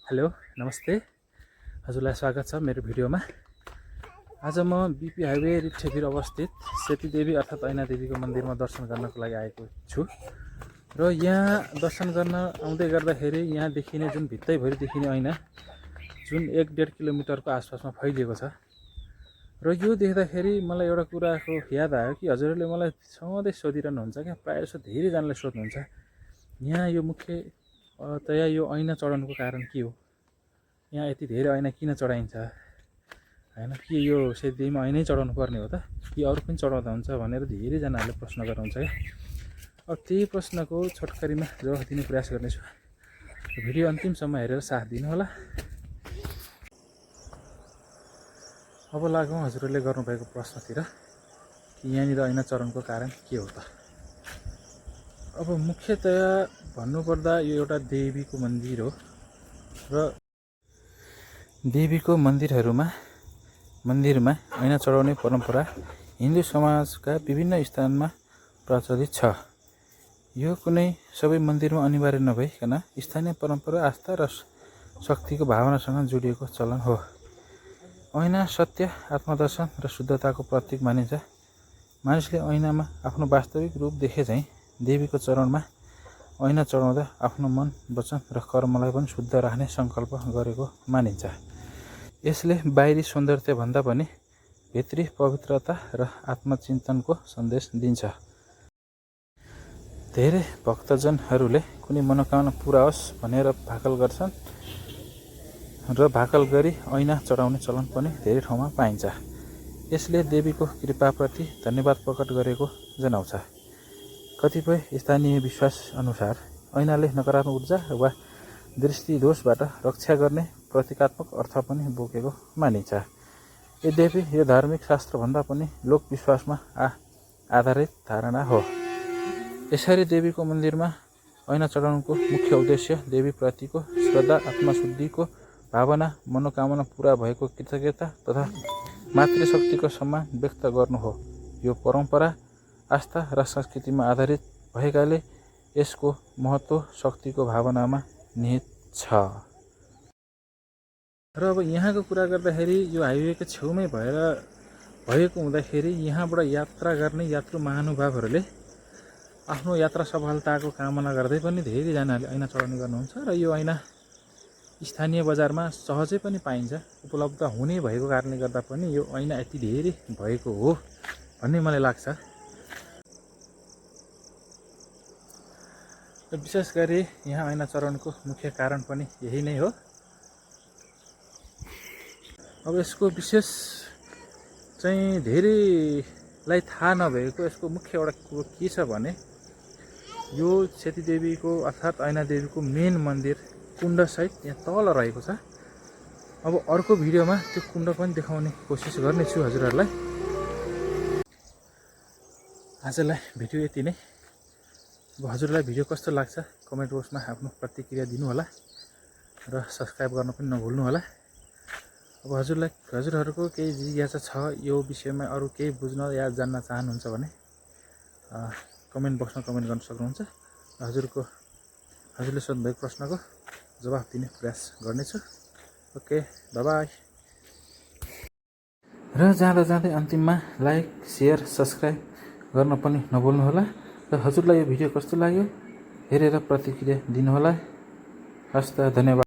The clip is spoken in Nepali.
हेलो नमस्ते हजुरलाई स्वागत छ मेरो भिडियोमा। आज म बिपी हाइवे रिप्ठेभिर अवस्थित सेतीदेवी अर्थात् ऐना देवीको मन्दिरमा दर्शन गर्नको लागि आएको छु र यहाँ दर्शन गर्न आउँदै गर्दाखेरि यहाँ देखिने जुन भित्तैभरि देखिने ऐना जुन 1-1.5 किलोमिटरको आसपासमा फैलिएको छ र यो देख्दाखेरि मलाई एउटा कुराको याद आयो कि हजुरहरूले मलाई सधैँ सोधिरहनुहुन्छ क्या, प्रायः जसो धेरैजनाले सोध्नुहुन्छ यहाँ यो मुख्यतया यो ऐना चढाउनुको कारण के हो, यहाँ यति धेरै ऐना किन चढाइन्छ हैन, के यो सेतीदेवीमा ऐनै चढाउनु पर्ने हो त कि अरू पनि चढाउँदा हुन्छ भनेर धेरैजनाहरूले प्रश्न गर्नुहुन्छ क्या। अब त्यही प्रश्नको छोटकरीमा जवाफ दिने प्रयास गर्नेछु। भिडियो अन्तिमसम्म हेरेर साथ दिनु होला। अब लागौँ हजुरहरूले गर्नुभएको प्रश्नतिर कि यहाँनिर ऐना चढाउनुको कारण के हो त। अब मुख्यतया भन्नुपर्दा यो एउटा देवीको मन्दिर हो र देवीको मन्दिरमा ऐना चढाउने परम्परा हिन्दू समाजका विभिन्न स्थानमा प्रचलित छ। यो कुनै सबै मन्दिरमा अनिवार्य नभइकन स्थानीय परम्परा, आस्था र शक्तिको भावनासँग जोडिएको चलन हो। ऐना सत्य, आत्मदर्शन र शुद्धताको प्रतीक मानिन्छ। मानिसले ऐनामा आफ्नो वास्तविक रूप देखे झैँ देवीको चरणमा ऐना चढाउँदा आफ्नो मन, वचन र कर्मलाई पनि शुद्ध राख्ने सङ्कल्प गरेको मानिन्छ। यसले बाहिरी सौन्दर्यभन्दा पनि भित्री पवित्रता र आत्मचिन्तनको सन्देश दिन्छ। धेरै भक्तजनहरूले कुनै मनोकामना पूरा होस् भनेर भाकल गर्छन् र भाकल गरी ऐना चढाउने चलन पनि धेरै ठाउँमा पाइन्छ। यसले देवीको कृपाप्रति धन्यवाद प्रकट गरेको जनाउँछ। कतिपय स्थानीय विश्वास अनुसार ऐनाले नकारात्मक ऊर्जा वा दृष्टिदोषबाट रक्षा गर्ने प्रतीकात्मक अर्थ पनि बोकेको मानिन्छ। यद्यपि यो धार्मिक शास्त्रभन्दा पनि लोकविश्वासमा आधारित धारणा हो। यसरी देवीको मन्दिरमा ऐना चढाउनुको मुख्य उद्देश्य देवीप्रतिको श्रद्धा, आत्मशुद्धिको भावना, मनोकामना पूरा भएको कृतज्ञता तथा मातृशक्तिको सम्मान व्यक्त गर्नु हो। यो परम्परा आस्था र संस्कृतिमा आधारित भएकाले यसको महत्त्व शक्तिको भावनामा निहित छ। र अब यहाँको कुरा गर्दाखेरि यो हाइवेको छेउमै भएको हुँदाखेरि यहाँबाट यात्रा गर्ने यात्रु महानुभावहरूले आफ्नो यात्रा सफलताको कामना गर्दै पनि धेरैजनाले ऐना चढाउने गर्नुहुन्छ र यो ऐना स्थानीय बजारमा सहजै पनि पाइन्छ, उपलब्ध हुने भएको कारणले गर्दा पनि यो ऐना यति धेरै भएको हो भन्ने मलाई लाग्छ। र विशेष गरी यहाँ ऐना चढाउनुको मुख्य कारण पनि यही नै हो। अब यसको विशेष चाहिँ धेरैलाई थाहा नभएको यसको मुख्य एउटा कुरो के छ भने यो सेतीदेवीको अर्थात् ऐना देवीको मेन मन्दिर कुण्डसहित यहाँ तल रहेको छ। अब अर्को भिडियोमा त्यो कुण्ड पनि देखाउने कोसिस गर्नेछु हजुरहरूलाई। आजलाई भिडियो यति नै। अब हजुरलाई भिडियो कस्तो लाग्छ कमेन्ट बक्समा आफ्नो प्रतिक्रिया दिनु होला र सब्सक्राइब गर्न पनि नभुल्नु होला। अब हजुरहरूको केही जिज्ञासा छ यो विषयमा, अरू केही बुझ्न या जान्न चाहनुहुन्छ भने कमेन्ट बक्समा कमेन्ट गर्न सक्नुहुन्छ। हजुरले सोध्नुभएको प्रश्नको जवाफ दिने प्रयास गर्नेछु। Okay, bye. र जाँदै अन्तिममा लाइक, सेयर, सब्सक्राइब गर्न पनि नभुल्नु होला। र हजुरलाई यो भिडियो कस्तो लाग्यो हेरेर प्रतिक्रिया दिनुहोला। हस्त, धन्यवाद।